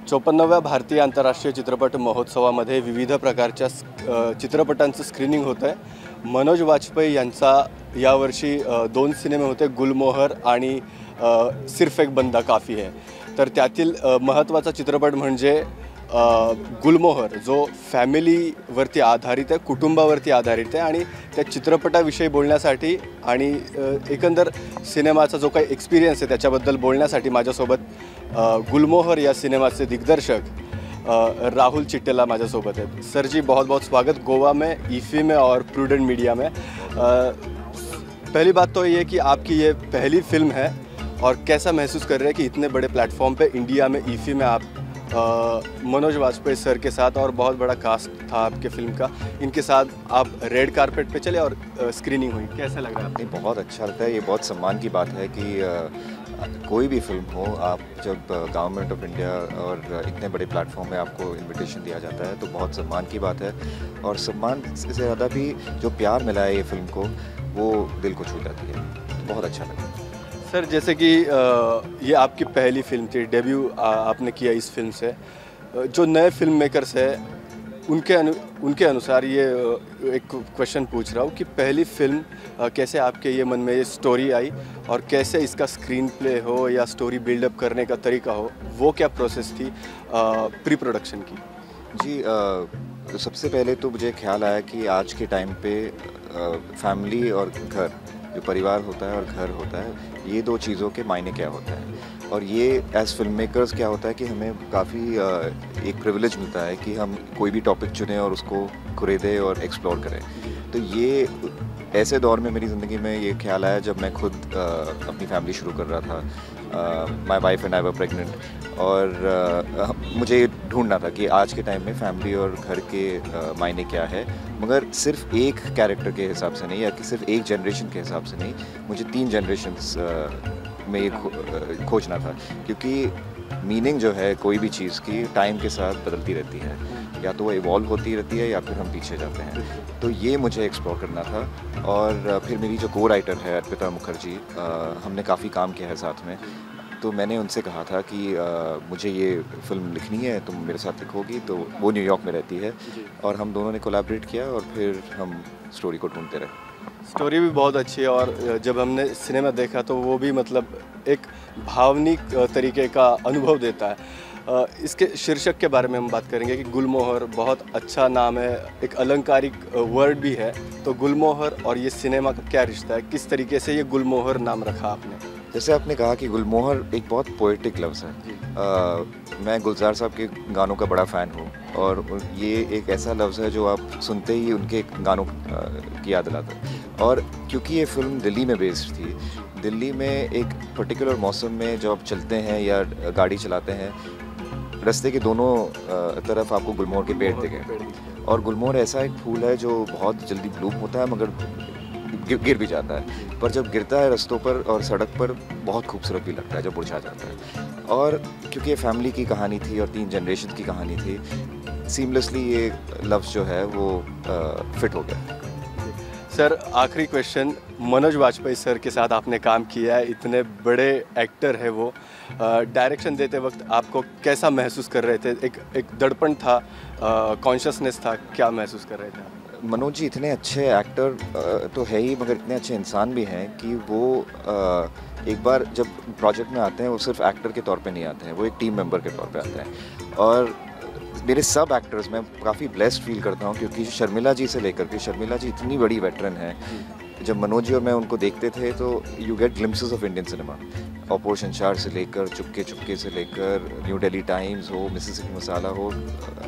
54व्या भारतीय आंतरराष्ट्रीय चित्रपट महोत्सवामध्ये विविध प्रकारच्या चित्रपटांचं स्क्रीनिंग होतं आहे. मनोज वाजपेयी यांचा यावर्षी दोन सिनेमे होते, गुलमोहर आणि सिर्फ एक बंदा काफी है. तर त्यातील महत्त्वाचा चित्रपट म्हणजे गुलमोहर, जो फॅमिलीवरती आधारित आहे, कुटुंबावरती आधारित आहे. आणि त्या चित्रपटाविषयी बोलण्यासाठी आणि एकंदर सिनेमाचा जो काही एक्सपिरियन्स आहे त्याच्याबद्दल बोलण्यासाठी माझ्यासोबत गुलमोहर या सिनेमाचे दिग्दर्शक राहुल चिट्टेला माझ्यासोबत आहेत. सर जी, बहुत बहुत स्वागत गोवा में, ईफी में और प्रूडेंट मीडिया में. पहली बात तो ये कि आपकी ये पहली फिल्म है और कैसा महसूस कर रहे हैं कि इतने बड़े प्लेटफॉर्म पे इंडिया में ईफी में आप मनोज वाजपेयी सर के साथ, और बहुत बड़ा कास्ट था आपके फिल्म का, इनके साथ आप रेड कारपेट पे चले और स्क्रीनिंग हुई, कैसा लग रहा है? नहीं, बहुत अच्छा लगता है. ये बहुत सम्मान की बात है कि कोई भी फिल्म हो, आप जब गवर्नमेंट ऑफ इंडिया और इतने बड़े प्लेटफॉर्म में आपको इनविटेशन दिया जाता है तो बहुत सम्मान की बात है. और सम्मान से ज़्यादा भी जो प्यार मिला है ये फिल्म को, वो दिल को छू जाती है. तो बहुत अच्छा लगा. सर, जैसे कि ये आपकी पहली फिल्म थी, डेब्यू आपने किया इस फिल्म से, जो नए फिल्म मेकर्स हैं उनके अनुसार ये एक क्वेश्चन पूछ रहा हूँ कि पहली फिल्म कैसे आपके ये मन में ये स्टोरी I और कैसे इसका स्क्रीन प्ले हो या स्टोरी बिल्डअप करने का तरीका हो, वो क्या प्रोसेस थी प्री प्रोडक्शन की? जी, सबसे पहले तो मुझे ख्याल आया कि आज के टाइम पे फैमिली और घर, जो परिवार होता है और घर होता है, ये दो चीज़ों के मायने क्या होता है. और ये एज फिल्म मेकर्स क्या होता है कि हमें काफ़ी एक प्रिविलेज मिलता है कि हम कोई भी टॉपिक चुनें और उसको कुरेदें और एक्सप्लोर करें. तो ये ऐसे दौर में मेरी ज़िंदगी में ये ख्याल आया जब मैं खुद अपनी फैमिली शुरू कर रहा था. My wife and I were pregnant, और मुझे ये ढूंढना था कि आज के टाइम में फैमिली और घर के मायने क्या है, मगर सिर्फ एक कैरेक्टर के हिसाब से नहीं या कि सिर्फ एक जनरेशन के हिसाब से नहीं, मुझे तीन जनरेशन्स में ये खोजना था, क्योंकि मीनिंग जो है कोई भी चीज़ की टाइम के साथ बदलती रहती है, या तो वो इवॉल्व होती रहती है या फिर हम पीछे जाते हैं. तो ये मुझे एक्सप्लोर करना था. और फिर मेरी जो को राइटर है अर्पिता मुखर्जी, हमने काफ़ी काम किया है साथ में, तो मैंने उनसे कहा था कि मुझे ये फिल्म लिखनी है, तुम मेरे साथ लिखोगी. तो वो न्यूयॉर्क में रहती है और हम दोनों ने कोलैबोरेट किया और फिर हम स्टोरी को ढूंढते रहे. स्टोरी भी बहुत अच्छी है और जब हमने सिनेमा देखा तो वो भी मतलब एक भावनिक तरीके का अनुभव देता है. इसके शीर्षक के बारे में हम बात करेंगे कि गुलमोहर बहुत अच्छा नाम है, एक अलंकारिक वर्ड भी है, तो गुलमोहर और ये सिनेमा का क्या रिश्ता है, किस तरीके से ये गुलमोहर नाम रखा आपने? जैसे आपने कहा कि गुलमोहर एक बहुत पोएटिक लफ्ज़ है. मैं गुलजार साहब के गानों का बड़ा फ़ैन हूँ और ये एक ऐसा लफ्ज़ है जो आप सुनते ही उनके गानों की याद दिलाता है. और क्योंकि ये फिल्म दिल्ली में बेस्ड थी, दिल्ली में एक पर्टिकुलर मौसम में जब आप चलते हैं या गाड़ी चलाते हैं, रास्ते के दोनों तरफ आपको गुलमोहर के पेड़ दिखे. और गुलमोहर ऐसा एक फूल है जो बहुत जल्दी ब्लूम होता है मगर गिर भी जाता है, पर जब गिरता है रस्तों पर और सड़क पर बहुत खूबसूरत भी लगता है जब मुरझा जाता है. और क्योंकि ये फैमिली की कहानी थी और तीन जनरेशन की कहानी थी, सीमलेसली ये लफ्ज़ जो है वो फिट हो गया. सर, आखिरी question, Manoj Vajpayee sir K साथ आपने काम किया है, इतने बड़े एक्टर है वो, डायरेक्शन देते वक्त आपको कैसा महसूस कर रहे थे? एक दड़पण था, कॉन्शियसनेस था, क्या महसूस कर रहे थे आप? मनोज जी इतने अच्छे एक्टर तो है ही, मगर इतने अच्छे इंसान भी हैं कि वो एक बार जब प्रोजेक्ट में आते हैं वो सिर्फ एक्टर के तौर पे नहीं आते हैं, वो एक टीम मेंबर के तौर पे आते हैं. और मेरे सब एक्टर्स, मैं काफ़ी ब्लेस्ड फील करता हूँ क्योंकि शर्मिला जी से लेकर के, शर्मिला जी इतनी बड़ी वेटरन हैं, जब मनोज जी और मैं उनको देखते थे तो you get glimpses of Indian cinema. Opor Sansar से लेकर चुपके चुपके से लेकर न्यू दिल्ली टाइम्स हो, मिसिसिपी मसाला हो,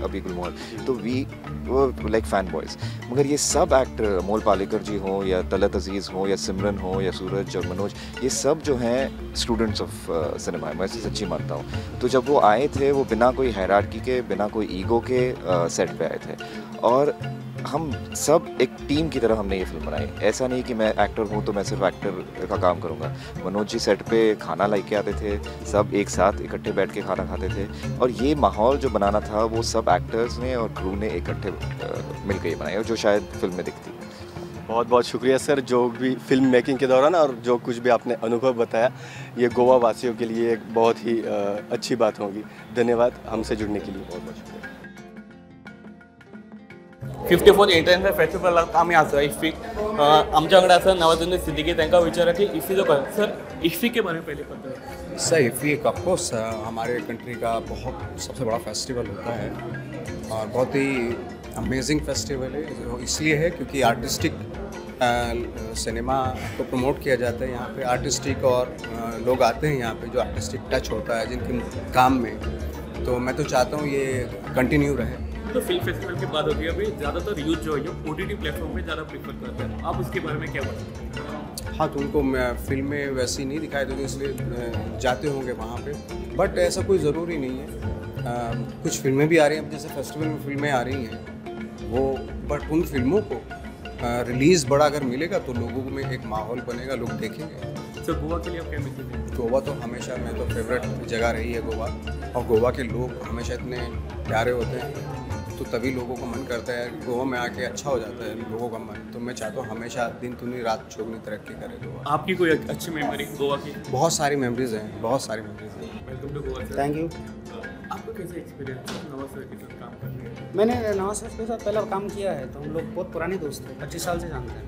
अभी गुलमोहर, तो we वो लाइक फ़ैन बॉयज़. मगर ये सब एक्टर, अमोल पालेकर जी हों या तलत अजीज़ हो या सिमरन हो या सूरज और मनोज, ये सब जो हैं स्टूडेंट्स ऑफ सिनेमा है, मैं इसे सच्ची मानता हूँ. तो जब वो आए थे वो बिना कोई हायरार्की के, बिना कोई ईगो के सेट पे आए थे और हम सब एक टीम की तरह हमने ये फिल्म बनाई. ऐसा नहीं कि मैं एक्टर हूँ तो मैं सिर्फ एक्टर का काम करूँगा. मनोज जी सेट पे खाना लेके आते थे, सब एक साथ इकट्ठे बैठ के खाना खाते थे और ये माहौल जो बनाना था वो सब एक्टर्स ने और क्रू ने इकट्ठे मिल के ये बनाया, जो शायद फिल्म में दिखती है. बहुत बहुत शुक्रिया सर, जो भी फिल्म मेकिंग के दौरान और जो कुछ भी आपने अनुभव बताया, ये गोवा वासियों के लिए एक बहुत ही अच्छी बात होगी। धन्यवाद हमसे जुड़ने के लिए, बहुत बहुत शुक्रिया। 54th international फेस्टिवलाक आमी आसा इफ्फीक। आमच्या वांगडा आसा नवाजुद्दीन सिद्दीकी, तांकां विचारा की इफ्फी जो सर, इफ्फी के बारे में पहले पता है। सर इफ्फी एक ऑफकोर्स हमारे कंट्री का बहुत सबसे बड़ा फेस्टिवल होता है और बहुत ही अमेजिंग फेस्टिवल है। इसलिए है क्योंकि आर्टिस्टिक सिनेमा को प्रमोट किया जाता है यहाँ पे, आर्टिस्टिक और लोग आते हैं यहाँ पे जो आर्टिस्टिक टच होता है जिनके काम में, तो मैं तो चाहता हूँ ये कंटिन्यू रहे। तो फिल्म फेस्टिवल की बात होती है, अभी ज़्यादातर यूथ जो है OTT platform पे ज़्यादा प्रीफर करते हैं, आप उसके बारे में क्या बताते हैं? हाँ, तो उनको फिल्में वैसी नहीं दिखाई देती इसलिए जाते होंगे वहाँ पे, बट ऐसा कोई ज़रूरी नहीं है। कुछ फिल्में भी आ रही हैं, जैसे फेस्टिवल में फिल्में आ रही हैं वो, बट उन फिल्मों को रिलीज़ बड़ा अगर मिलेगा तो लोगों में एक माहौल बनेगा, लोग देखेंगे। तो गोवा के लिए आप क्या मैसेज देंगे? गोवा तो हमेशा, मैं तो फेवरेट जगह रही है गोवा, और गोवा के लोग हमेशा इतने प्यारे होते हैं, तो तभी लोगों को मन करता है गोवा में आके अच्छा हो जाता है लोगों का मन। तो मैं चाहता हूँ हमेशा दिन दुनी रात चौगुनी तरक्की करे गोवा। आपकी कोई अच्छी मेमोरी गोवा की? बहुत सारी मेमोरीज हैं, बहुत सारी मेमोरीज हैं। Welcome to Goa sir. Thank you. आपको कैसे एक्सपीरियंस नवाज सर के साथ काम करने का? मैंने नवाज सर के साथ पहला काम किया है, तो हम लोग बहुत पुराने दोस्त हैं, 25 साल से जानते हैं।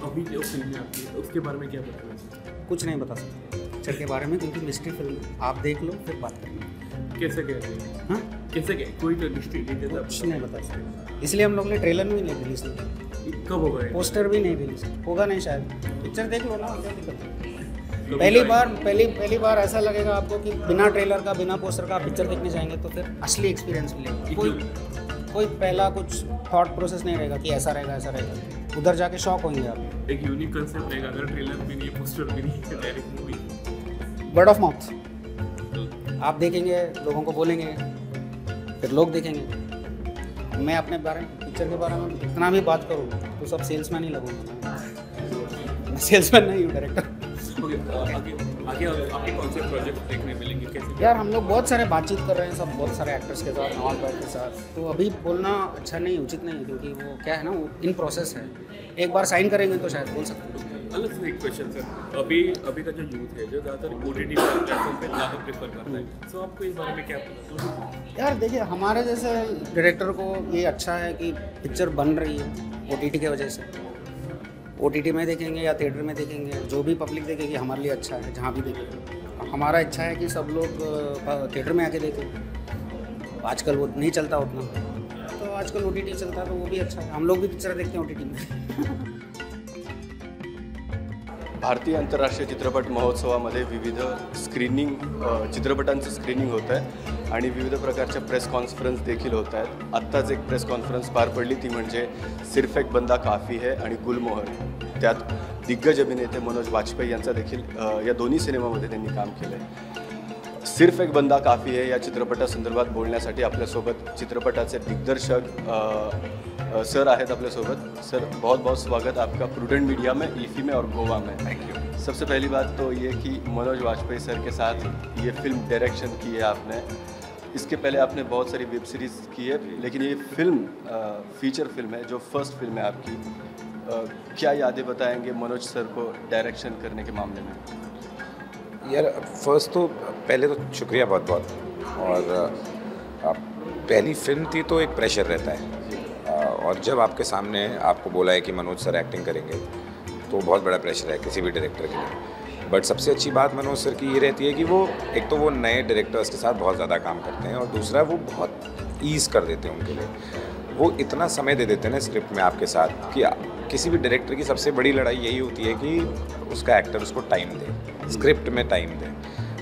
अभी जो फिल्म है आपकी, उसके बारे में क्या बताना? कुछ नहीं बता सकते पिक्चर के बारे में, क्योंकि मिस्ट्री फिल्म है, आप देख लो फिर बात करेंगे। कैसे कह रहे हैं? हाँ, कैसे कह, कोई तो मिस्ट्री नहीं देता, कुछ नहीं बता सकते, इसलिए हम लोग ने ट्रेलर भी नहीं रिलीज़ नहीं, कब होगा? पोस्टर भी नहीं रिलीज होगा, नहीं शायद। पिक्चर देख लो ना, क्या दिक्कत है? पहली बार ऐसा लगेगा आपको कि बिना ट्रेलर का बिना पोस्टर का आप पिक्चर देखने जाएंगे तो फिर असली एक्सपीरियंस मिलेगा। कोई पहला कुछ थॉट प्रोसेस नहीं रहेगा कि ऐसा रहेगा ऐसा रहेगा, उधर जाके शॉक होंगे आप। एक यूनिक कंसेप्ट रहेगा, अगर ट्रेलर भी नहीं, पोस्टर भी नहीं, direct movie, word of mouth आप देखेंगे, लोगों को बोलेंगे, फिर लोग देखेंगे। मैं अपने बारे में, पिक्चर के बारे में इतना भी बात करूँ तो सब सेल्समैन ही लगूंगा, मैं सेल्समैन नहीं हूँ, डायरेक्टर। आगे आपके कौन से प्रोजेक्ट देखने मिलेंगे, कैसे? यार हम लोग बहुत सारे बातचीत कर रहे हैं सब, बहुत सारे एक्टर्स के साथ, नवाज भाई के साथ, तो अभी बोलना अच्छा नहीं, उचित नहीं है, क्योंकि वो क्या है ना, वो इन प्रोसेस है, एक बार साइन करेंगे तो शायद बोल सकते हैं। अलग से एक क्वेश्चन सर, अभी का जो यूथ है जो ज़्यादातर OTT platform पे ज़्यादा प्रेफर करता है, सो आपको इस बारे में क्या पता? यार देखिए, हमारे जैसे डायरेक्टर को ये अच्छा है कि पिक्चर बन रही है OTT के वजह से, OTT में देखेंगे या थिएटर में देखेंगे, जो भी पब्लिक देखेगी हमारे लिए अच्छा है, जहाँ भी देखेंगे। हमारा इच्छा है कि सब लोग थिएटर में आके देखें, आजकल वो नहीं चलता उतना, तो आजकल OTT चलता है तो वो भी अच्छा है, हम लोग भी पिक्चर देखते हैं OTT में। भारतीय आंतरराष्ट्रीय चित्रपट महोत्सवामध्ये विविध स्क्रीनिंग, चित्रपटांचं स्क्रीनिंग होतं आहे आणि विविध प्रकारच्या प्रेस कॉन्फरन्स देखील होत आहेत। आत्ताच एक प्रेस कॉन्फरन्स पार पडली, ती म्हणजे सिर्फ एक बंदा काफी है आणि गुलमोहर, त्यात दिग्गज अभिनेते मनोज वाजपेयी यांचा देखील या दोन्ही सिनेमामध्ये त्यांनी काम केलं आहे। सिर्फ एक बंदा काफी है या चित्रपटासंदर्भात बोलण्यासाठी आपल्यासोबत चित्रपटाचे दिग्दर्शक सर आहेत आपल्यासोबत। सर, बहुत बहुत स्वागत आपका प्रूडेंट मीडिया में, इफ़ी में और गोवा में। Thank you. सबसे पहली बात तो ये कि मनोज वाजपेयी सर के साथ ये फिल्म डायरेक्शन की है आपने, इसके पहले आपने बहुत सारी वेब सीरीज़ की है, लेकिन ये फिल्म फीचर फिल्म है जो फर्स्ट फिल्म है आपकी। क्या यादें बताएंगे मनोज सर को डायरेक्शन करने के मामले में? यार फर्स्ट तो पहले तो शुक्रिया बहुत बहुत, और पहली फिल्म थी तो एक प्रेशर रहता है, और जब आपके सामने आपको बोला है कि मनोज सर एक्टिंग करेंगे तो बहुत बड़ा प्रेशर है किसी भी डायरेक्टर के लिए। बट सबसे अच्छी बात मनोज सर की ये रहती है कि वो एक तो वो नए डायरेक्टर्स के साथ बहुत ज़्यादा काम करते हैं, और दूसरा वो बहुत ईज़ कर देते हैं उनके लिए। वो इतना समय दे देते हैं ना स्क्रिप्ट में आपके साथ कि किसी भी डायरेक्टर की सबसे बड़ी लड़ाई यही होती है कि उसका एक्टर उसको टाइम दे, स्क्रिप्ट में टाइम दे।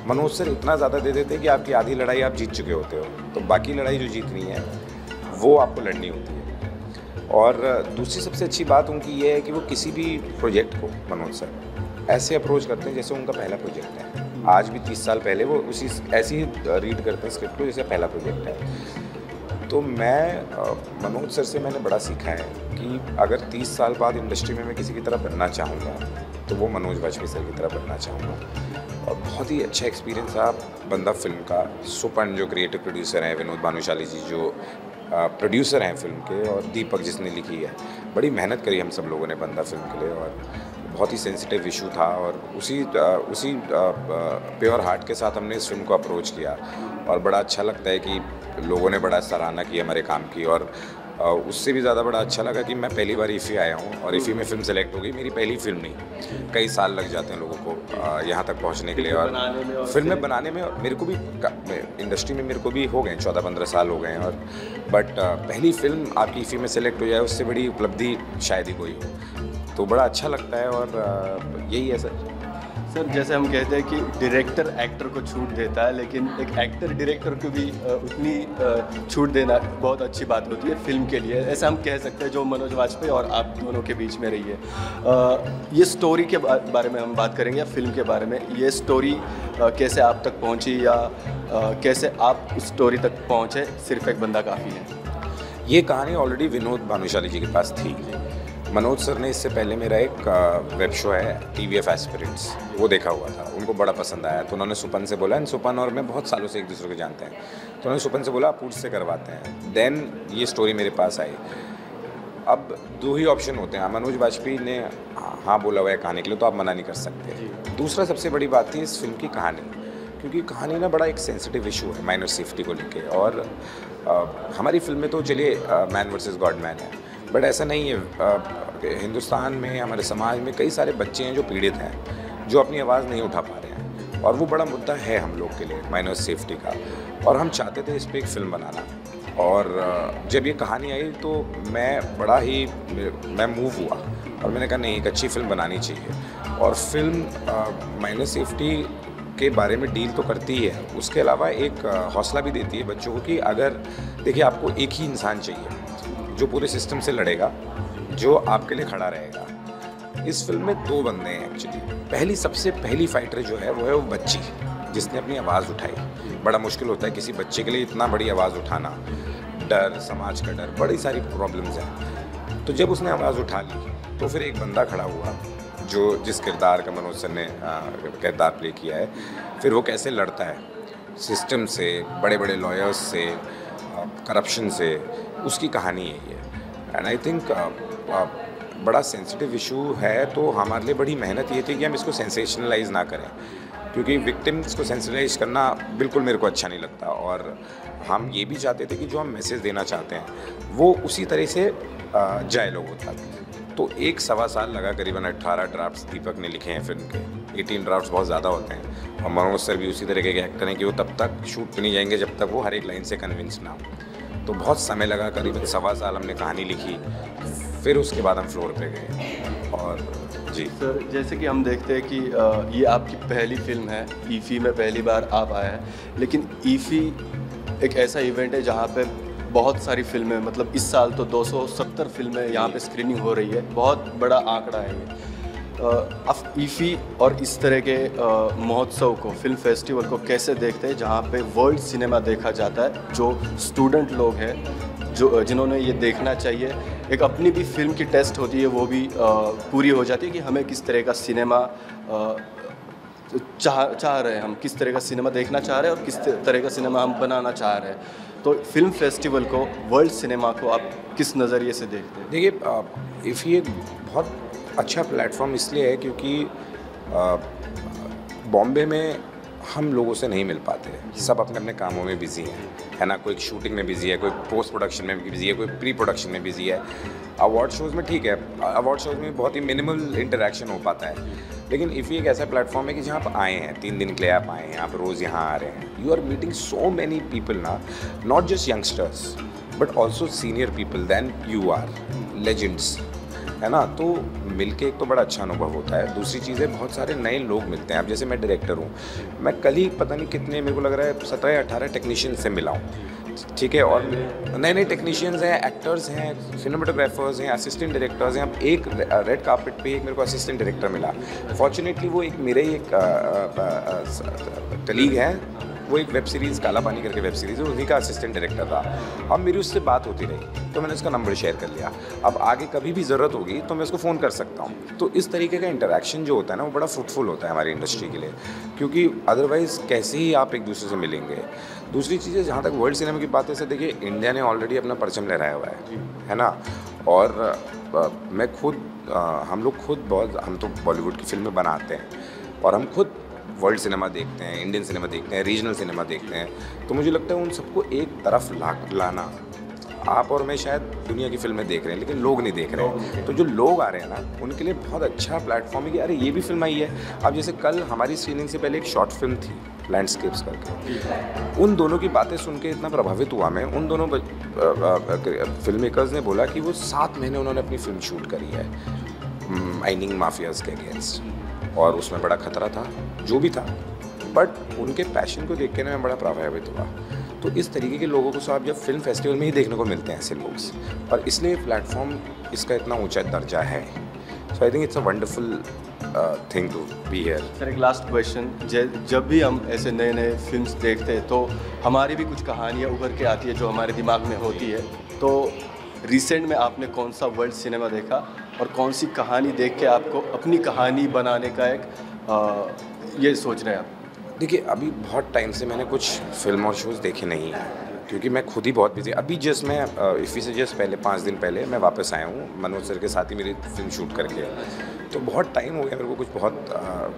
मनोज सर इतना ज़्यादा दे देते हैं कि आपकी आधी लड़ाई आप जीत चुके होते हो, तो बाकी लड़ाई जो जीतनी है वो आपको लड़नी होती है। और दूसरी सबसे अच्छी बात उनकी ये है कि वो किसी भी प्रोजेक्ट को मनोज सर ऐसे अप्रोच करते हैं जैसे उनका पहला प्रोजेक्ट है। आज भी 30 साल पहले वो उसी ऐसे ही रीड करते हैं स्क्रिप्ट को जैसे पहला प्रोजेक्ट है। तो मैं मनोज सर से मैंने बड़ा सीखा है कि अगर 30 साल बाद इंडस्ट्री में मैं किसी की तरह बनना चाहूँगा तो वो मनोज वाजपेयी सर की तरह बनना चाहूँगा। और बहुत ही अच्छा एक्सपीरियंस था बंदा फिल्म का। सुपन जो क्रिएटिव प्रोड्यूसर हैं, विनोद भानुशाली जी जो प्रोड्यूसर हैं फिल्म के, और दीपक जिसने लिखी है। बड़ी मेहनत करी हम सब लोगों ने बंदा फिल्म के लिए, और बहुत ही सेंसिटिव इशू था, और उसी उसी प्योर हार्ट के साथ हमने इस फिल्म को अप्रोच किया, और बड़ा अच्छा लगता है कि लोगों ने बड़ा सराहना की हमारे काम की। और उससे भी ज़्यादा बड़ा अच्छा लगा कि मैं पहली बार इफ़ी आया हूँ और इफ़ी में फ़िल्म सेलेक्ट हो गई। मेरी पहली फिल्म नहीं, कई साल लग जाते हैं लोगों को यहाँ तक पहुँचने के लिए, और फिल्में बनाने में मेरे को भी इंडस्ट्री में मेरे को भी हो गए 14-15 साल हो गए हैं, और बट पहली फिल्म आपकी इफ़ी में सेलेक्ट हो जाए उससे बड़ी उपलब्धि शायद ही कोई हो, तो बड़ा अच्छा लगता है। और यही है सर। सर, जैसे हम कहते हैं कि डायरेक्टर एक्टर को छूट देता है, लेकिन एक एक्टर डायरेक्टर को भी उतनी छूट देना बहुत अच्छी बात होती है फिल्म के लिए, ऐसा हम कह सकते हैं, जो मनोज वाजपेयी और आप दोनों के बीच में रही है। ये स्टोरी के बारे में हम बात करेंगे या फिल्म के बारे में, ये स्टोरी कैसे आप तक पहुँची या कैसे आप उस स्टोरी तक पहुँचे, सिर्फ एक बंदा काफ़ी है? ये कहानी ऑलरेडी विनोद भानुशाली जी के पास थी। मनोज सर ने इससे पहले मेरा एक वेब शो है TVF aspirants, वो देखा हुआ था, उनको बड़ा पसंद आया, तो उन्होंने सुपन से बोला, एंड सुपन और मैं बहुत सालों से एक दूसरे को जानते हैं, तो उन्होंने सुपन से बोला आप से करवाते हैं। Then ये स्टोरी मेरे पास आई। अब दो ही ऑप्शन होते हैं, मनोज वाजपेयी ने हाँ बोला हुआ है कहानी के लिए तो आप मना नहीं कर सकते। दूसरा सबसे बड़ी बात थी इस फिल्म की कहानी, क्योंकि कहानी ना बड़ा एक सेंसिटिव इशू है माइनर सेफ्टी को लेके, और हमारी फिल्म में तो चलिए मैन वर्सेस गॉड मैन है, बट ऐसा नहीं है। हिंदुस्तान में, हमारे समाज में कई सारे बच्चे हैं जो पीड़ित हैं, जो अपनी आवाज़ नहीं उठा पा रहे हैं, और वो बड़ा मुद्दा है हम लोग के लिए माइनर सेफ्टी का, और हम चाहते थे इस पर एक फ़िल्म बनाना। और जब ये कहानी आई तो मैं बड़ा ही मैं मूव हुआ, और मैंने कहा नहीं, एक अच्छी फिल्म बनानी चाहिए। और फिल्म माइनर सेफ्टी के बारे में डील तो करती ही है, उसके अलावा एक हौसला भी देती है बच्चों को कि अगर देखिए आपको एक ही इंसान चाहिए जो पूरे सिस्टम से लड़ेगा, जो आपके लिए खड़ा रहेगा। इस फिल्म में दो बंदे हैं एक्चुअली। पहली सबसे पहली फाइटर जो है वो बच्ची, जिसने अपनी आवाज़ उठाई। बड़ा मुश्किल होता है किसी बच्चे के लिए इतना बड़ी आवाज़ उठाना, डर, समाज का डर, बड़ी सारी प्रॉब्लम्स हैं। तो जब उसने आवाज़ उठा ली तो फिर एक बंदा खड़ा हुआ जो जिस किरदार का मनोज सर ने किरदार प्ले किया है, फिर वो कैसे लड़ता है सिस्टम से, बड़े बड़े लॉयर्स से, करप्शन से, उसकी कहानी है ये। एंड I think बड़ा सेंसिटिव इशू है, तो हमारे लिए बड़ी मेहनत ये थी कि हम इसको सेंसेशनलाइज ना करें, क्योंकि विक्टिम्स को सेंसिटाइज करना बिल्कुल मेरे को अच्छा नहीं लगता। और हम ये भी चाहते थे कि जो हम मैसेज देना चाहते हैं वो उसी तरह से जाए लोगों तक। तो 1.25 साल लगा, करीबन 18 ड्राफ्ट्स दीपक ने लिखे हैं फिल्म के। 18 ड्राफ्ट्स बहुत ज़्यादा होते हैं, और मनोज सर भी उसी तरह के एक्टर हैं कि वो तब तक शूट पे नहीं जाएंगे जब तक वो हर एक लाइन से कन्विंस ना हो। तो बहुत समय लगा, करीबन 1.25 साल हमने कहानी लिखी, फिर उसके बाद हम फ्लोर पे गए। और जी सर, जैसे कि हम देखते हैं कि ये आपकी पहली फिल्म है, ईफ़ी में पहली बार आप आए हैं, लेकिन ईफ़ी एक ऐसा इवेंट है जहाँ पे बहुत सारी फिल्में, मतलब इस साल तो 270 फिल्में यहाँ पे स्क्रीनिंग हो रही है, बहुत बड़ा आंकड़ा है ये। आप ईफ़ी और इस तरह के महोत्सव को, फिल्म फेस्टिवल को कैसे देखते हैं जहाँ पे वर्ल्ड सिनेमा देखा जाता है, जो स्टूडेंट लोग हैं, जो जिन्होंने ये देखना चाहिए, एक अपनी भी फिल्म की टेस्ट होती है वो भी पूरी हो जाती है कि हमें किस तरह का सिनेमा चाह रहे हैं, हम किस तरह का सिनेमा देखना चाह रहे हैं और किस तरह का सिनेमा हम बनाना चाह रहे हैं। तो फिल्म फेस्टिवल को, वर्ल्ड सिनेमा को आप किस नज़रिए से देखते हैं? देखिए, इफ़ी एक बहुत अच्छा प्लेटफॉर्म इसलिए है क्योंकि बॉम्बे में हम लोगों से नहीं मिल पाते, सब अपने अपने कामों में बिज़ी हैं, है ना। कोई शूटिंग में बिज़ी है, कोई पोस्ट प्रोडक्शन में बिज़ी है, कोई प्री प्रोडक्शन में बिज़ी है। अवार्ड शोज़ में ठीक है, अवार्ड शोज़ में बहुत ही मिनिमल इंटरेक्शन हो पाता है, लेकिन इफ़ी एक ऐसा प्लेटफॉर्म है कि जहाँ आप आए हैं, 3 दिन के लिए आप आए हैं, आप रोज़ यहाँ आ रहे हैं, you are meeting so many people ना, not just youngsters but also senior people then you are legends, है ना। तो मिलके एक तो बड़ा अच्छा अनुभव होता है, दूसरी चीज़ है बहुत सारे नए लोग मिलते हैं। अब जैसे मैं डायरेक्टर हूँ, मैं कल ही पता नहीं कितने, मेरे को लग रहा है 17 या 18 टेक्नीशियन से मिला हूँ, ठीक है। और नए नए टेक्नीशियंस हैं, एक्टर्स हैं, सिनेमाटोग्राफर्स हैं, असिस्टेंट डायरेक्टर्स हैं। अब एक रेड कार्पेट पे एक मेरे को असिस्टेंट डायरेक्टर मिला, फॉर्चुनेटली वो एक मेरे ही एक कलीग हैं, वो एक वेब सीरीज़ काला पानी करके वेब सीरीज़ है, उन्हीं का असिस्टेंट डायरेक्टर था। अब मेरी उससे बात होती रही तो मैंने उसका नंबर शेयर कर लिया। अब आगे कभी भी ज़रूरत होगी तो मैं उसको फ़ोन कर सकता हूँ। तो इस तरीके का इंटरेक्शन जो होता है ना, वो बड़ा फ्रूटफुल होता है हमारी इंडस्ट्री के लिए, क्योंकि अदरवाइज़ कैसे ही आप एक दूसरे से मिलेंगे। दूसरी चीज़ है, जहाँ तक वर्ल्ड सिनेमा की बात है सर, देखिए इंडिया ने ऑलरेडी अपना परचम लहराया हुआ है ना। और मैं खुद, हम लोग खुद बहुत, हम तो बॉलीवुड की फिल्में बनाते हैं और हम खुद वर्ल्ड सिनेमा देखते हैं, इंडियन सिनेमा देखते हैं, रीजनल सिनेमा देखते हैं। तो मुझे लगता है उन सबको एक तरफ लाना, आप और मैं शायद दुनिया की फिल्में देख रहे हैं लेकिन लोग नहीं देख रहे हैं, तो जो लोग आ रहे हैं ना उनके लिए बहुत अच्छा प्लेटफॉर्म है कि अरे ये भी फिल्म आई है। अब जैसे कल हमारी स्क्रीनिंग से पहले एक शॉर्ट फिल्म थी लैंडस्केप्स करके, उन दोनों की बातें सुन के इतना प्रभावित हुआ मैं। उन दोनों फिल्म मेकर्स ने बोला कि वो 7 महीने उन्होंने अपनी फिल्म शूट करी है माइनिंग माफियाज़ के अगेंस्ट, और उसमें बड़ा खतरा था जो भी था, बट उनके पैशन को देख के ना मैं बड़ा प्रभावित हुआ। तो इस तरीके के लोगों को साहब जब फिल्म फेस्टिवल में ही देखने को मिलते हैं ऐसे लोग, और इसलिए प्लेटफॉर्म इसका इतना ऊंचा दर्जा है। So I think it's a wonderful thing to be here. Sir एक लास्ट क्वेश्चन, जब भी हम ऐसे नए नए फिल्म्स देखते हैं तो हमारी भी कुछ कहानियाँ उभर के आती है जो हमारे दिमाग में होती है, तो रिसेंट में आपने कौन सा वर्ल्ड सिनेमा देखा और कौन सी कहानी देख के आपको अपनी कहानी बनाने का एक ये सोच रहे हैं आप? देखिए अभी बहुत टाइम से मैंने कुछ फिल्म और शोज़ देखे नहीं हैं क्योंकि मैं खुद ही बहुत बिजी। अभी जस्ट मैं इफ़ी से जस्ट पहले 5 दिन पहले मैं वापस आया हूँ, मनोज सर के साथ ही मेरी फिल्म शूट करके, तो बहुत टाइम हो गया मेरे को कुछ बहुत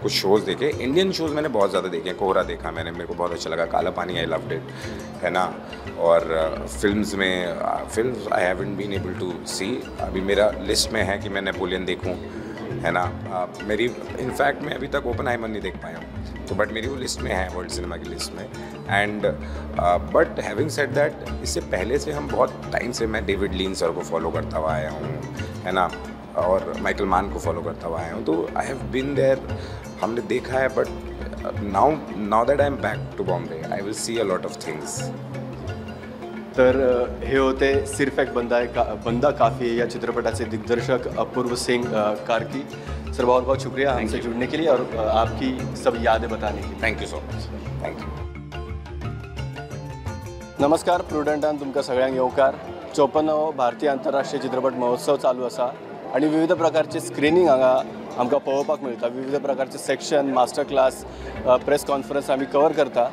कुछ शोज़ देखे। इंडियन शोज़ मैंने बहुत ज़्यादा देखे हैं, कोहरा देखा मैंने, मेरे को बहुत अच्छा लगा, काला पानी I loved it, है ना। और फिल्म्स में film I haven't been able to see, अभी मेरा लिस्ट में है कि मैं नेपोलियन देखूँ, है ना। मेरी इनफैक्ट मैं अभी तक ओपनहाइमर नहीं देख पाया हूँ, तो बट मेरी वो लिस्ट में है, वर्ल्ड सिनेमा की लिस्ट में। And but having said that, इससे पहले से हम बहुत टाइम से मैं डेविड लीन सर को फॉलो करता हुआ आया हूँ, है ना, और माइकल मान को फॉलो करता हुआ आया हूँ, तो I have been there, हमने देखा है। But now that I am back to Bombay I will see a lot of things. तर हे होते सिर्फ एक बंदा है बंदा काफ़ी या चित्रपटाचे दिग्दर्शक अपूर्व सिंह कार्की। सर बहुत बहुत शुक्रिया हमसे जुड़ने के लिए और आपकी सब यादें बताने के लिए। Thank you so much. Thank you. नमस्कार, प्रुडंटान तुमकां सगळ्यांक येवकार। 54वो भारतीय आंतरराष्ट्रीय चित्रपट महोत्सव चालू आसा आणि विविध प्रकारचे स्क्रिनींग हांगा आमकां पळोवपाक मेळटा। विविध प्रकारचे section, master class, press conference आमी कवर करता,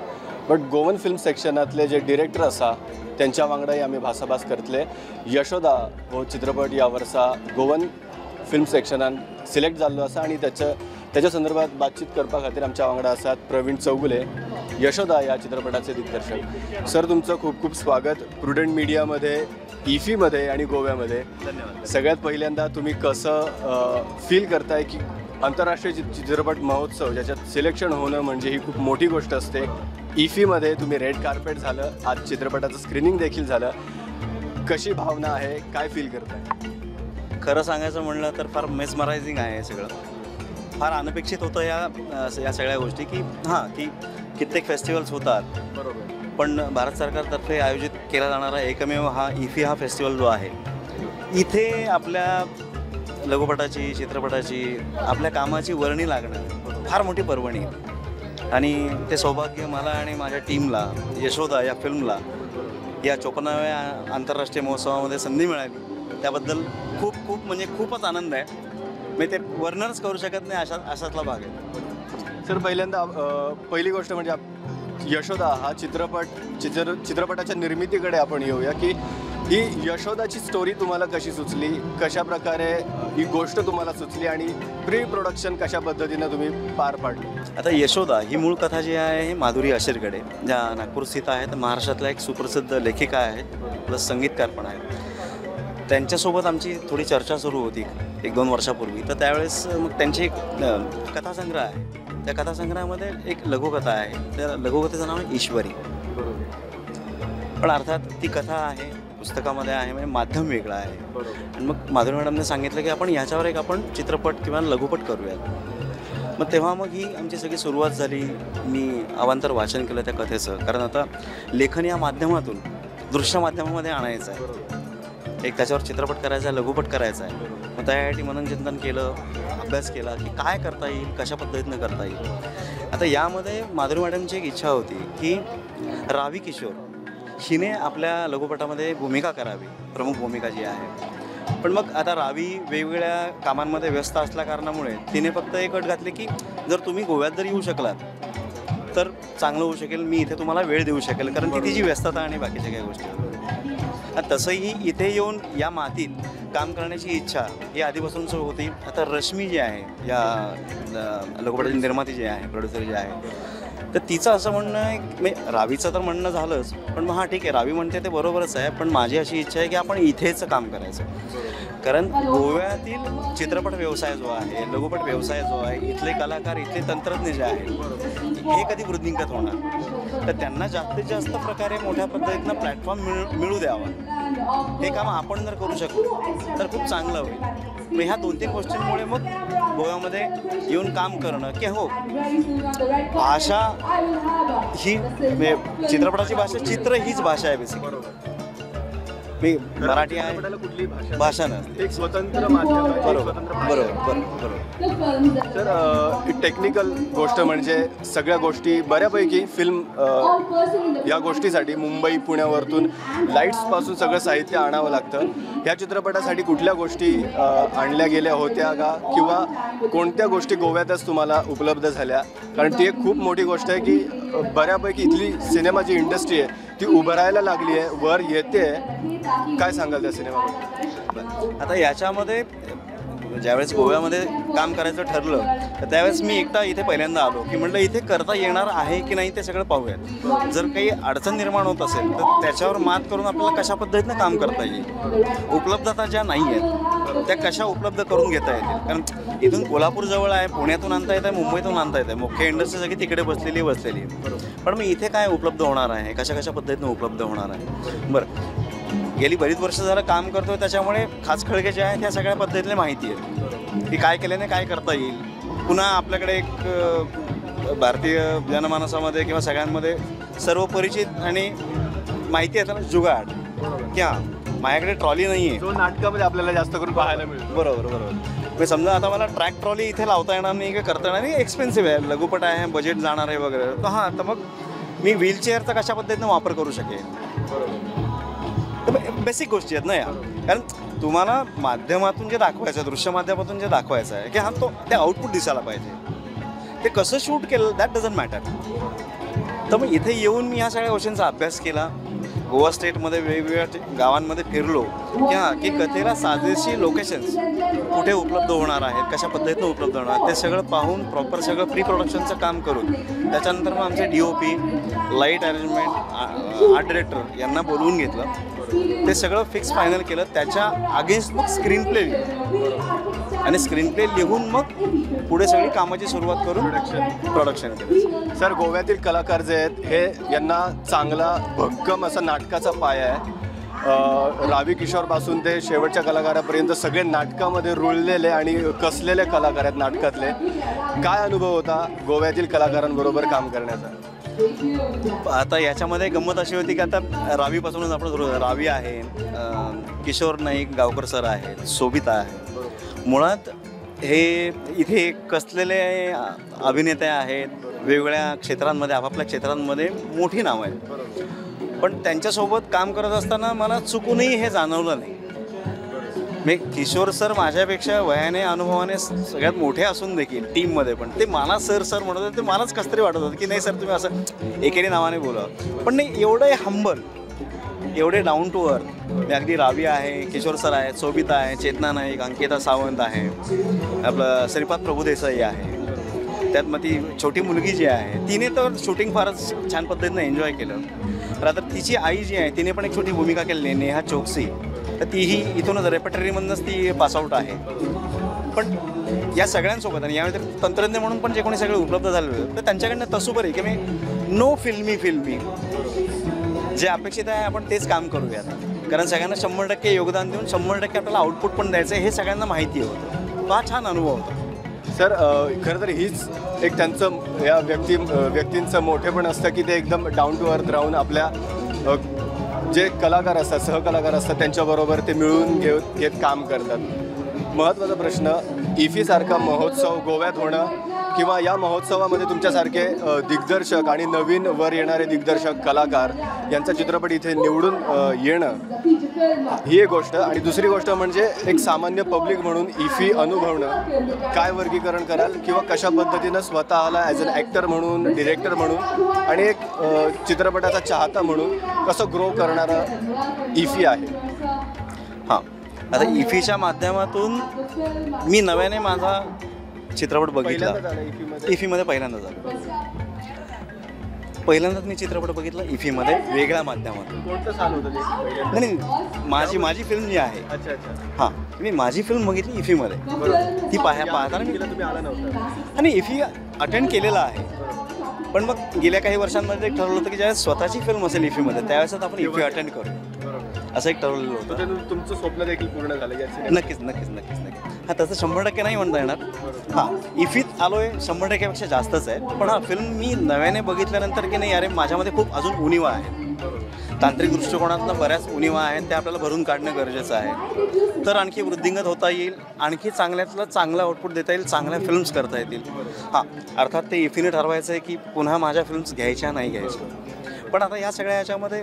बट गोवन फिल्म सेक्शनांतले जे डिरेक्टर आसा त्यांच्या वांगडाय आमी भासाभास करतले। यशोदा हो चित्रपट ह्या वर्सा गोवन फिल्म सेक्शनान सिलेक्ट जाल्लो आसा आनी त्याच्या संदर्भात बातचीत करपा खातीर आमच्या वांगडा आसात प्रवीण चौगुले, यशोदा ह्या चित्रपटाचे दिग्दर्शक। सर तुमचं खूप खूप स्वागत प्रुडंट मीडियामध्ये, इफीमध्ये आणि गोव्यामध्ये। धन्यवाद। सगळ्यात पहिल्यांदा तुम्ही कसं फील करताय की आंतरराष्ट्रीय चित्रपट महोत्सव ज्याच्यात सिलेक्शन होणं म्हणजे ही खूप मोठी गोष्ट असते, इफीमध्ये तुम्ही रेड कार्पेट झालं, आज चित्रपटाचं स्क्रीनिंग देखील झालं, कशी भावना आहे, काय फील करताय? खरं सांगायचं म्हणलं तर फार मेस्मरायझिंग आहे सगळं, फार अनपेक्षित होतं या सगळ्या गोष्टी की हां की कित्येक फेस्टिवल्स होतात, बरोबर, पण भारत सरकारतर्फे आयोजित केला जाणारा एकमेव हा इफी हा फेस्टिवल जो आहे, इथे आपल्या लघुपटाची, चित्रपटाची, आपल्या कामाची वर्णी लागणं फार मोठी पर्वणी आहे। आणि ते सौभाग्य मला आणि माझ्या टीमला, यशोदा या फिल्मला या 54व्या आंतरराष्ट्रीय महोत्सवामध्ये संधी मिळाली, त्याबद्दल खूप खूप म्हणजे खूपच आनंद आहे। मी ते वर्णनच करू शकत नाही, अशातला भाग आहे। सर पहिल्यांदा पहिली गोष्ट म्हणजे यशोदा हा चित्रपट चित्रपटाच्या निर्मितीकडे आपण येऊया की ही यशोदाची स्टोरी तुम्हाला कशी सुचली, कशा प्रकारे ही गोष्ट तुम्हाला सुचली आणि प्री प्रोडक्शन कशा पद्धतीनं तुम्ही पार पाडलं? आता यशोदा ही मूळ कथा जी आहे ही माधुरी आशिरकडे, ज्या नागपूर स्थित आहेत, महाराष्ट्रातल्या एक सुप्रसिद्ध लेखिका आहेत, प्लस संगीतकार पण आहेत, त्यांच्यासोबत आमची थोडी चर्चा सुरू होती 1-2 वर्षापूर्वी। तर त्यावेळेस मग त्यांची एक कथासंग्रह आहे, त्या कथासंग्रहामध्ये एक लघुकथा आहे, त्या लघुकथेचं नाव आहे ईश्वरी। पण अर्थात ती कथा आहे पुस्तकामध्ये आहे, म्हणजे माध्यम वेगळं आहे। आणि मग माधुरी मॅडमने सांगितलं की आपण ह्याच्यावर एक आपण चित्रपट किंवा लघुपट करूयात। मग तेव्हा मग ही आमची सगळी सुरुवात झाली। मी अवांतर वाचन केलं त्या कथेचं, कारण आता लेखन या माध्यमातून दृश्य माध्यमामध्ये आणायचं आहे। एक त्याच्यावर चित्रपट करायचा आहे, लघुपट करायचा आहे. मग त्यासाठी मननचिंतन केलं, अभ्यास केला की काय करता येईल, कशा पद्धतीनं करता येईल. आता यामध्ये माधुरी मॅडमची एक इच्छा होती की रावी किशोर हिने आपल्या लघुपटामध्ये भूमिका करावी, प्रमुख भूमिका जी आहे. पण मग आता रावी वेगवेगळ्या कामांमध्ये व्यस्त असल्या कारणामुळे तिने फक्त एक अट घातली की जर तुम्ही गोव्यात जर येऊ शकलात तर चांगलं होऊ शकेल, मी इथे तुम्हाला वेळ देऊ शकेल, कारण ती तिची व्यस्तता आणि बाकीच्या काही गोष्टी होत्या. तसंही इथे येऊन या मातीत काम करण्याची इच्छा ही आधीपासूनच होती. आता रश्मी जी आहे, या लघुपटाची निर्माती जी आहे, प्रोड्युसर जे आहे, तर तिचं असं म्हणणं आहे, म्हणजे रावीचं तर म्हणणं झालंच, पण मग हां ठीक आहे, रावी म्हणते ते बरोबरच आहे, पण माझी अशी इच्छा आहे की आपण इथेच काम करायचं, कारण गोव्यातील चित्रपट व्यवसाय जो आहे, लघुपट व्यवसाय जो आहे, इथले कलाकार, इथले तंत्रज्ञ जे आहेत, हे कधी वृद्धिंगत होणार, तर त्यांना जास्तीत जास्त प्रकारे मोठ्या पद्धतीनं प्लॅटफॉर्म मिळू द्यावा. हे काम आपण जर करू शकलो तर खूप चांगलं होईल. मग ह्या 2-3 गोष्टींमुळे मग गोव्यामध्ये येऊन काम करणं की हो, भाषा ही चित्रपटाची भाषा, चित्र हीच भाषा आहे बेसिकली. मी मराठी आहे, भाषा नसते, एक स्वतंत्र माध्यम आहे. बरोबर बरोबर बरोबर. तर टेक्निकल गोष्ट म्हणजे सगळ्या गोष्टी बऱ्यापैकी फिल्म या गोष्टीसाठी मुंबई पुण्यावरतून लाईट्सपासून सगळं साहित्य आणावं लागतं. ह्या चित्रपटासाठी कुठल्या गोष्टी आणल्या गेल्या होत्या का, किंवा कोणत्या गोष्टी गोव्यातच तुम्हाला उपलब्ध झाल्या? कारण ती एक खूप मोठी गोष्ट आहे की बऱ्यापैकी इथली सिनेमा जी इंडस्ट्री आहे ती उभरायला लागली आहे, वर येते. काय सांगाल त्या सिनेमाबद्दल? आता याच्यामध्ये ज्यावेळेस गोव्यामध्ये काम करायचं ठरलं तर त्यावेळेस मी एकटा इथे पहिल्यांदा आलो की म्हटलं इथे करता येणार आहे की नाही ते सगळं पाहूयात. जर काही अडचण निर्माण होत असेल तर त्याच्यावर मात करून आपल्याला कशा पद्धतीनं काम करता येईल, उपलब्धता ज्या नाही आहेत त्या कशा उपलब्ध करून घेता येतील. कारण इथून कोल्हापूर जवळ आहे, पुण्यातून आणता येत आहे, मुंबईतून आणता येत आहे, मुख्य इंडस्ट्री सगळी तिकडे बसलेली आहे. पण मग इथे काय उपलब्ध होणार आहे, कशा कशा पद्धतीनं उपलब्ध होणार आहे. बरं, गेली बरीच वर्ष झालं काम करतो आहे, त्याच्यामुळे खास खळगे जे आहेत त्या सगळ्या पद्धतीने माहिती आहे की काय केल्याने काय करता येईल. पुन्हा आपल्याकडे एक भारतीय जनमानसामध्ये किंवा सगळ्यांमध्ये सर्व परिचित आणि माहिती आहे त्याला जुगाड, की हां माझ्याकडे ट्रॉली नाही आहे, जो नाटकामध्ये आपल्याला जास्त करून पाहायला मिळतो. बरोबर बरोबर. म्हणजे समजा आता मला ट्रॅक ट्रॉली इथे लावता येणार नाही किंवा करता येणार नाही, एक्सपेन्सिव्ह आहे, लघुपट आहे, बजेट जाणार आहे वगैरे, तर हां तर मग मी व्हीलचेअरचा कशा पद्धतीनं वापर करू शकेन. तर बेसिक गोष्टी आहेत ना या, कारण तुम्हाला माध्यमातून जे दाखवायचं आहे, दृश्य माध्यमातून जे दाखवायचं आहे की हां तो ते आउटपुट दिसायला पाहिजे, ते कसं शूट केलं that doesn't matter. तर मग इथे येऊन मी ह्या सगळ्या गोष्टींचा अभ्यास केला, गोवा स्टेटमध्ये वेगवेगळ्या गावांमध्ये फिरलो की हां की कथेला साजेशी लोकेशन्स कुठे उपलब्ध होणार आहेत, कशा पद्धतीनं उपलब्ध होणार, ते सगळं पाहून प्रॉपर सगळं प्री प्रोडक्शनचं काम करून त्याच्यानंतर मग आमचे DOP, light arrangement, art director यांना बोलवून घेतलं, ते सगळं फिक्स फायनल केलं. त्याच्या अगेन्स्ट मग स्क्रीन प्ले लिहिलं आणि स्क्रीन प्ले लिहून मग पुढे सगळी कामाची सुरुवात करून प्रोडक्शन केलं. सर, गोव्यातील कलाकार जे आहेत हे यांना चांगला भक्कम असा नाटकाचा पाया आहे. रावी किशोरपासून ते शेवटच्या कलाकारापर्यंत सगळे नाटकामध्ये रुळलेले आणि कसलेले कलाकार आहेत नाटकातले. काय अनुभव होता गोव्यातील कलाकारांबरोबर काम करण्याचा? आता याच्यामध्ये गंमत अशी होती की आता रावीपासूनच आपण सुरू, रावी आहे, किशोर नाईक गावकर सर आहेत, सोबिता आहे, मुळात हे इथे कसलेले अभिनेते आहेत, वेगवेगळ्या क्षेत्रांमध्ये आपापल्या क्षेत्रांमध्ये मोठी नावं आहेत. पण त्यांच्यासोबत काम करत असताना मला चुकूनही हे जाणवलं नाही. मी किशोर सर माझ्यापेक्षा वयाने अनुभवाने सगळ्यात मोठे असून देखील टीममध्ये पण ते मला सर सर म्हणत होते, ते मलाच कसं तरी वाटत होतं की नाही सर तुम्ही असं एकेरी नावाने बोला, पण नाही, एवढे हंबल, एवढे डाऊन टू अर्थ. मी अगदी रावी आहे, किशोर सर आहे, सोबिता आहे, चेतना नाईक, अंकिता सावंत आहे, आपलं श्रीपाद प्रभुदेसाई आहे, त्यात मग ती छोटी मुलगी जी आहे तिने तर शूटिंग फारच छान पद्धतीनं एन्जॉय केलं. तर आता तिची आई जी आहे तिने पण एक छोटी भूमिका केली, नेहा चोक्सी, तर तीही इथूनच रेपर्टरीमधूनच ती पासआउट आहे. पण या सगळ्यांसोबत आणि यामध्ये तंत्रज्ञ म्हणून पण जे कोणी सगळे उपलब्ध झाले होते तर त्यांच्याकडनं तसं बरं आहे की मी नो फिल्मी फिल्मी जे अपेक्षित आहे आपण तेच काम करूयात, कारण सगळ्यांना 100% योगदान देऊन 100% आपल्याला आउटपुट पण द्यायचं आहे हे सगळ्यांना माहिती होतं. हा छान अनुभव होता. सर, खरं तर हीच एक त्यांचं या व्यक्तींचं मोठेपण असतं की ते एकदम डाऊन टू अर्थ राहून आपल्या जे कलाकार असतात, सहकलाकार असतात त्यांच्याबरोबर ते मिळून घेत काम करतात. महत्त्वाचा प्रश्न, इफीसारखा महोत्सव गोव्यात होणं किंवा या महोत्सवामध्ये तुमच्यासारखे दिग्दर्शक आणि नवीन वर येणारे दिग्दर्शक कलाकार यांचा चित्रपट इथे निवडून येणं ही एक गोष्ट, आणि दुसरी गोष्ट म्हणजे एक सामान्य पब्लिक म्हणून इफी अनुभवणं, काय वर्गीकरण कराल किंवा कशा पद्धतीनं स्वतःला ॲज अन ॲक्टर म्हणून, डिरेक्टर म्हणून आणि एक चित्रपटाचा चाहता म्हणून कसं ग्रो करणारं इफी आहे? हां, आता इफीच्या माध्यमातून मी नव्याने माझा चित्रपट बघितला. इफीमध्ये पहिल्यांदा झालं, पहिल्यांदाच मी चित्रपट बघितला इफीमध्ये वेगळ्या माध्यमातून. कोणतं साल होतं? नाही, माझी माझी फिल्म जी आहे, हां, मी माझी फिल्म बघितली इफीमध्ये. ती पाहताना मी आणि इफी अटेंड केलेला आहे, पण मग गेल्या काही वर्षांमध्ये एक ठरवलं होतं की ज्यावेळेस स्वतःची फिल्म असेल इफीमध्ये त्यावेळेस आपण इफी अटेंड करू, असं एक ठरवलेलं होतं. तुमचं स्वप्न देखील पूर्ण झालं? नक्कीच नक्कीच नक्कीच नक्कीच. हां, तसं 100% नाही म्हणता येणार. हां, इफीत आलो आहे 100%पेक्षा जास्तच आहे, पण हां, फिल्म मी नव्याने बघितल्यानंतर की नाही अरे माझ्यामध्ये खूप अजून उणीवा आहेत, तांत्रिक दृष्टिकोनातनं बऱ्याच उणीवा आहेत, त्या आपल्याला भरून काढणं गरजेचं आहे. तर आणखी वृद्धिंगत होता येईल, आणखी चांगल्यातलं चांगलं आउटपुट देता येईल, चांगल्या फिल्म्स करता येतील. हां, अर्थात ते इफीने ठरवायचं आहे की पुन्हा माझ्या फिल्म्स घ्यायच्या नाही घ्यायच्या. पण आता या सगळ्या ह्याच्यामध्ये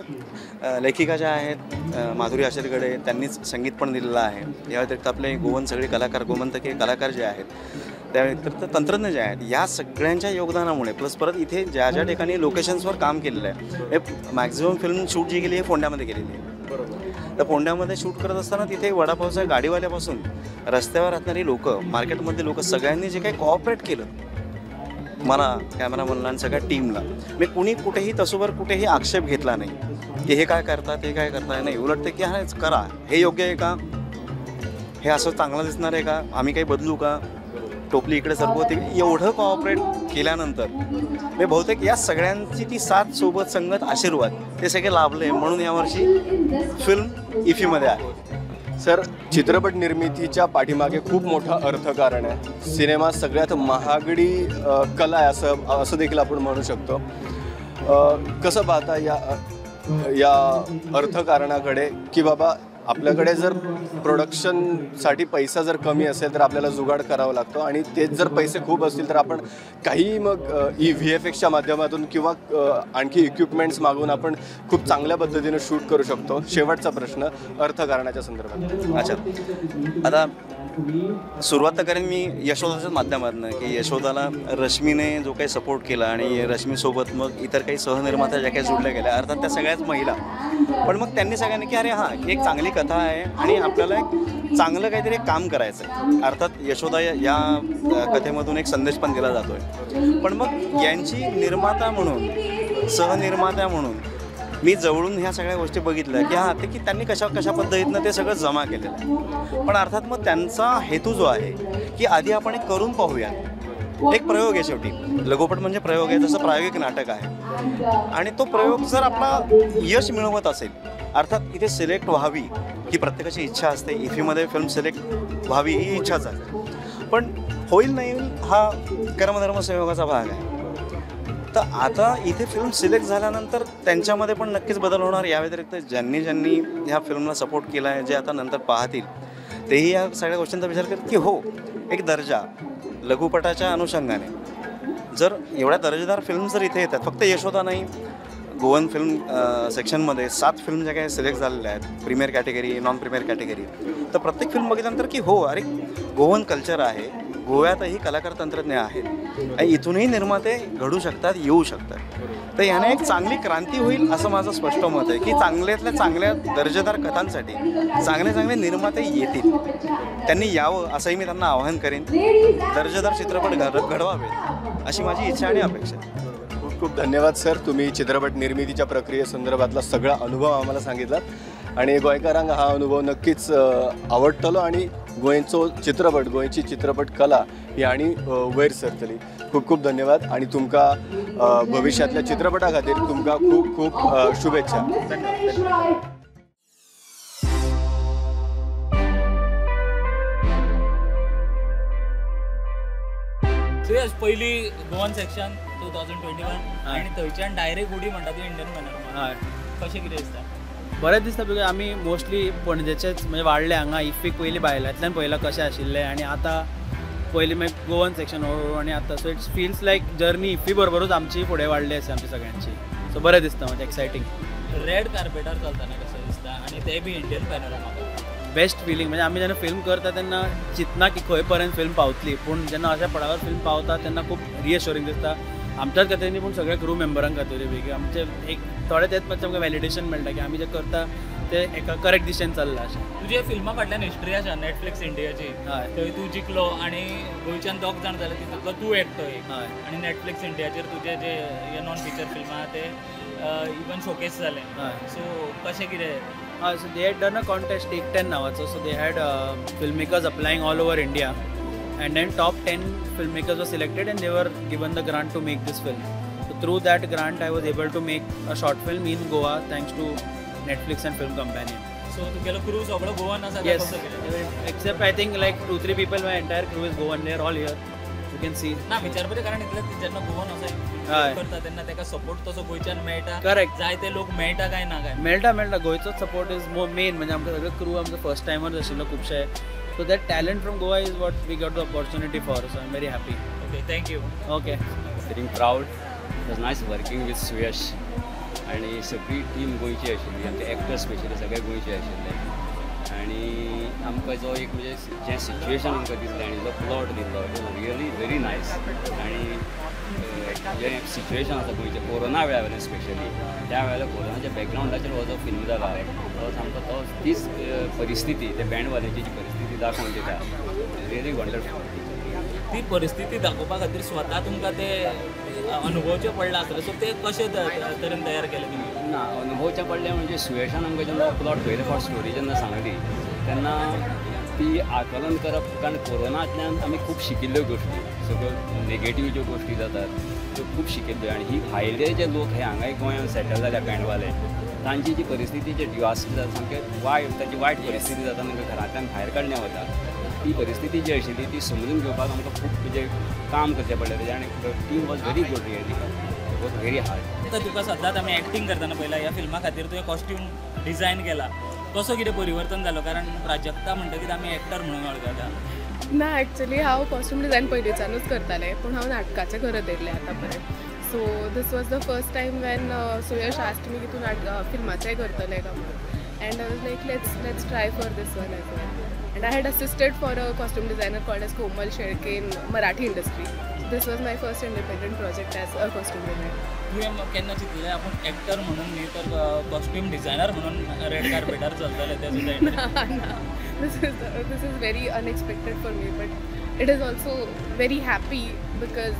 लेखिका ज्या आहेत माधुरी आशेरगडे, त्यांनीच संगीत पण दिलेलं आहे. या व्यतिरिक्त आपले गोवन सगळे कलाकार, गोमंतकीय कलाकार जे आहेत, त्या व्यतिरिक्त तंत्रज्ञ जे आहेत, या सगळ्यांच्या योगदानामुळे प्लस परत इथे ज्या ज्या ठिकाणी लोकेशन्सवर काम केलेलं आहे, हे मॅक्झिमम फिल्म शूट जी केली आहे फोंड्यामध्ये केलेली आहे. तर फोंड्यामध्ये शूट करत असताना तिथे वडापावच्या गाडीवाल्यापासून रस्त्यावर राहणारी लोकं, मार्केटमधले लोकं, सगळ्यांनी जे काही कोऑपरेट केलं मला, कॅमेरामनला आणि सगळ्या टीमला, मी कुणी कुठेही तसोबर कुठेही आक्षेप घेतला नाही की हे काय करता ते काय करताय, नाही, उलट ते की हां करा, हे योग्य आहे का, हे असं चांगलं दिसणार आहे का, आम्ही काही बदलू का, टोपली इकडे सरकवते, एवढं कोऑपरेट केल्यानंतर मी बहुतेक या सगळ्यांची ती साथ सोबत संगत आशीर्वाद ते सगळे लाभले म्हणून यावर्षी फिल्म इफीमध्ये आहे. सर, चित्रपट निर्मितीच्या पाठीमागे खूप मोठं अर्थकारण आहे. सिनेमा सगळ्यात महागडी कला आहे असं देखील आपण म्हणू शकतो. कसं पाहता या या अर्थकारणाकडे की बाबा आपल्याकडे जर प्रोडक्शनसाठी पैसा जर कमी असेल तर आपल्याला जुगाड करावा लागतो, आणि तेच जर पैसे खूप असतील तर आपण काही मग VFXच्या माध्यमातून किंवा आणखी इक्विपमेंट्स मागवून आपण खूप चांगल्या पद्धतीनं शूट करू शकतो. शेवटचा प्रश्न अर्थकारणाच्या संदर्भात. अच्छा, आता सुरुवात तर करेन मी यशोदाच्याच माध्यमातून की यशोदाला रश्मीने जो काही सपोर्ट केला आणि रश्मीसोबत मग इतर काही सहनिर्मात्या ज्या काही जोडल्या गेल्या, अर्थात त्या सगळ्याच महिला, पण मग त्यांनी सगळ्यांनी की अरे हां, एक चांगली कथा आहे आणि आपल्याला एक चांगलं काहीतरी एक काम करायचं आहे. अर्थात यशोदा या कथेमधून एक संदेश पण दिला जातो आहे, पण मग यांची निर्माता म्हणून, सहनिर्मात्या म्हणून मी जवळून ह्या सगळ्या गोष्टी बघितल्या की हां, ते की त्यांनी कशा कशा पद्धतीनं ते सगळं जमा केलेलं आहे. पण अर्थात मग त्यांचा हेतू जो आहे की आधी आपण एक करून पाहूया, एक प्रयोग आहे, शेवटी लघुपट म्हणजे प्रयोग आहे, जसं प्रायोगिक नाटक आहे, आणि तो प्रयोग जर आपला यश मिळवत असेल, अर्थात इथे सिलेक्ट व्हावी ही प्रत्येकाची इच्छा असते, इफीमध्ये फिल्म सिलेक्ट व्हावी ही इच्छाच असते, पण होईल नाही होईल हा कर्मधर्म संयोगाचा भाग आहे. तर आता इथे फिल्म सिलेक्ट झाल्यानंतर त्यांच्यामध्ये पण नक्कीच बदल होणार. या व्यतिरिक्त ज्यांनी ज्यांनी ह्या फिल्मला सपोर्ट केला आहे, जे आता नंतर पाहतील तेही या सगळ्या गोष्टींचा विचार करतील की हो, एक दर्जा लघुपटाच्या अनुषंगाने जर एवढ्या दर्जेदार फिल्म जर इथे येतात, फक्त यशोदा नाही, गोवन फिल्म सेक्शनमध्ये 7 फिल्म ज्या काही सिलेक्ट झालेल्या आहेत, premier category, non premier category, तर प्रत्येक फिल्म बघितल्यानंतर की हो, अरे गोवन कल्चर आहे, गोव्यातही कलाकार तंत्रज्ञ आहेत आणि इथूनही निर्माते घडू शकतात, येऊ शकतात. तर याने एक चांगली क्रांती होईल असं माझं स्पष्ट मत आहे की चांगल्यातल्या चांगल्या दर्जेदार कथांसाठी चांगले चांगले निर्माते येतील, त्यांनी यावं असंही मी त्यांना आवाहन करेन. दर्जेदार चित्रपट घडवावेत अशी माझी इच्छा आणि अपेक्षा आहे. खूप खूप धन्यवाद सर, तुम्ही चित्रपट निर्मितीच्या प्रक्रियेसंदर्भातला सगळा अनुभव आम्हाला सांगितला आणि गोंयकारांक हा अनुभव नक्कीच आवडटलो आणि गोंयचो चित्रपट, गोंयची चित्रपट कला ही आनी वयर सरतली. खूप खूप धन्यवाद आणि तुमकां भविष्यातल्या चित्रपटा खातीर तुमकां खूप खूप शुभेच्छा. धन्यवाद. सुयश, पहिली गोवन सेक्शन 2021 आणि थंयच्यान डायरेक्ट उडी म्हणटा ती इंडियन पॅनोरमा, कशें कितें दिसता? बरें दिसता because आमी मोस्टली पणजेचेच म्हणजे वाडले हांगा. इफ्फीक पयलीं भायल्यांतल्यान पळयलां कशें आशिल्लें आनी आतां पयलीं मागीर गोवन सेक्शन हळू आनी आतां so it's feels like journey IFFI बरोबरूच आमची फुडें वाडली आसा आमची सगळ्यांची. सो बरें दिसता म्हणजे एक्सायटींग. रेड कार्पेटार चलतना कशें दिसता आनी ते बी इंडियन पॅनोरमा बेस्ट फिलींग. म्हणजे आमी जेन्ना फिल्म करता तेन्ना चिंतना की खंय पर्यंत फिल्म पावतली, पूण जेन्ना अशा पडावर फिल्म पावता तेन्ना खूब रिअश्युरिंग दिसता आमच्याच खातीर न्ही पूण सगळ्या क्रू मेंबरां खातीर बी की आमचे एक थोडे तेच मातशें आमकां वॅलिडेशन मेळटा की आमी जें करता ते एका करेक्ट दिशेन चल्लां अशें. तुजे फिल्मा फाटल्यान हिस्ट्री आसा नेटफ्लिक्स इंडियाची, थंय तूं जिखलो आनी गोंयच्यान दोग जाण जाले तितूंतलो तूं एकटो एक, आनी नेटफ्लिक्स इंडियाचेर तुजे जे नॉन फिचर फिल्मां आहा ते इवन शोकेस जाले. सो कशें कितें? हय, so they had done a contest take 10 नांवाचो. So they had film makers applying all over India and then top 10 film makers were selected and they were given the grant to make this film. So through that grant I was able to make a short film in Goa thanks to Netflix and Film Companion. So तुगेलो crew सगळो Goan आसा? Yes, except I think like 2-3 people, my entire crew is Goan. They are all here. You can see. ना विचारपाचें कारण इतलें जेन्ना Goan आसा करता तेन्ना ताका सपोर्ट तसो गोंयच्यान मेळटा? करेक्ट. जाय ते लोक मेळटा काय ना? काय मेळटा मेळटा. गोंयचोच सपोर्ट is more main. म्हणजे आमकां सगळो क्रू आमचो फर्स्ट टायमर आशिल्लो खुबशे. So that talent from Goa is what we got the opportunity for. So I'm very happy. Okay, thank you. Okay. Feeling proud. It was nice working with Suyash. आनी सगळी team गोंयची आशिल्ली, आमचे actors specially सगळे गोंयचे आशिल्ले आनी आमकां जो एक म्हणजे जें सिच्युएशन आमकां दिसलें आनी जो प्लॉट दिल्लो it was really very nice. आनी जें सिच्युएशन आसा गोंयचें कोरोना वेळा वयल्यान स्पेशली त्या वेळार कोरोनाच्या बॅकग्रावंडाचेर हो जो फिल्म जाला तो सामको तो तीच परिस्थिती ते बँडवाल्यांची जी परिस्थिती दाखोवन दिता रियली वंडरफूल. ती परिस्थिती दाखोवपा खातीर स्वता तुमकां ते अनुभवचें पडलां आसतलें, सो ते कशें तरेन तयार केलें तुमी? ना, अनुभवचें पडलें म्हणजे सुयशान आमकां जेन्ना प्लॉट पयले फावट स्टोरी जेन्ना सांगली तेन्ना ती आकलन करप, कारण कोरोनांतल्यान आमी खूब शिकिल्ल्यो गोश्टी, सगळ्यो नेगेटीव ज्यो गोश्टी जातात त्यो खूब शिकिल्ल्यो आनी ही भायले जे लोक हे हांगाय गोंयांत सेटल जाल्या बँडवाले तांची जी परिस्थिती जे डिवास्ट जाता सामकें वायट, तांची वायट परिस्थिती जाता, तांकां घरांतल्यान भायर काडलें वता. ती परिस्थिती जी आशिल्ली ती समजून घेवपाक आमकां खूब म्हणजे काम करचें पडलें तेजें. आनी team was very good, really it was very hard. तुका सदांच आमी एक्टींग करतना पळयला, ह्या फिल्मा खातीर तुवें कॉस्ट्यूम डिझायन केला, कसो कितें परिवर्तन जालो? कारण प्राजक्ता म्हणटकीच आमी एक्टर म्हणून वळखता. ना, एक्चुली हांव कॉस्ट्यूम डिझायन पयलींच्यानूच करतालें, पूण हांव नाटकाचें करत येयल्लें आतां पर्यंत. So this was the first time when Suyash asked me की तूं नाटक फिल्माचेंय करतलें काय म्हणून, and I was like let's try for this one as well. And I had assisted for a costume designer called as Komal Shelke in Marathi industry. This was my first independent project as a costume designer. तुवें केन्ना चिंतलें आपूण actor म्हणून न्ही तर costume designer म्हणून red कार्पेटार चलतलें तें सुद्दां? ना, this is very unexpected for me, but it is also very happy because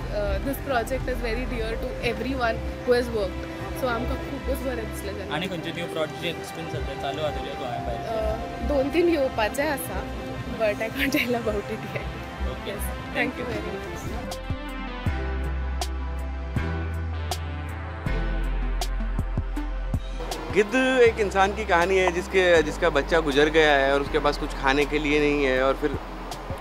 this project is very dear to everyone who has worked. So आमकां खूबच बरें दिसलें जेन्ना. आनी खंयचे न्यू प्रोजेक्ट्स बीन सद्या चालू आसा तुजे गोंया भायर? 2-3 येवपाचे आसा, but I can't tell about it yet. Okay, thank you very much. गिद्ध एक इंसान की कहानी है जिसका बच्चा गुजर गया है और उसके पास कुछ खाने के लिए नहीं है, और फिर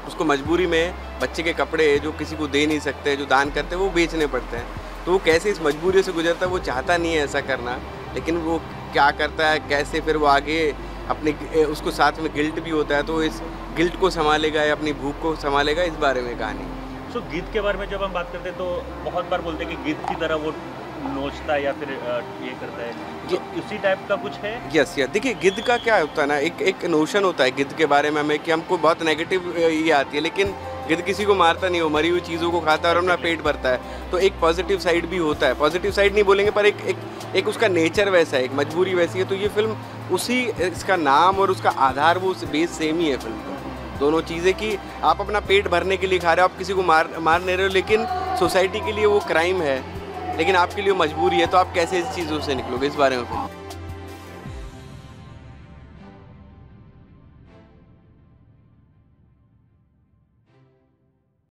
उसको मजबूरी में बच्चे के कपड़े जो किसी को दे नहीं सकते, जो दान करते हैं, वो बेचने पड़ते हैं. तो वो कैसे इस मजबूरी से गुजरता है, वो चाहता नहीं है ऐसा करना, लेकिन वो क्या करता है, कैसे फिर वो आगे अपने उसको साथ में गिल्ट भी होता है, तो इस गिल्ट को संभालेगा या अपनी भूख को संभालेगा, इस बारे में कहानी. सो गिद्ध के बारे में जब हम बात करते हैं तो बहुत बार बोलते हैं कि गिद्ध की तरह वो नोचता है या फिर ये करता है, तो उसी टाइप का कुछ है? यस यस, देखिए गिद्ध का क्या होता है ना, एक नोशन होता है गिद्ध के बारे में हमें कि हमको बहुत नेगेटिव ये आती है, लेकिन गिद्ध किसी को मारता नहीं, वो मरी हुई चीज़ों को खाता है और अपना पेट भरता है. तो एक पॉजिटिव साइड भी होता है, पॉजिटिव साइड नहीं बोलेंगे पर एक एक एक उसका नेचर वैसा है, एक मजबूरी वैसी है. तो ये फिल्म उसी, इसका नाम और उसका आधार वो बेस सेम ही है फिल्म का, दोनों चीज़ें कि आप अपना पेट भरने के लिए खा रहे हो, आप किसी को मार नहीं रहे हो, लेकिन सोसाइटी के लिए वो क्राइम है, लेकिन आपके लिए मजबूरी है, तो आप कैसे इस चीज़ों से निकलोगे, इस बारे में फिल्म.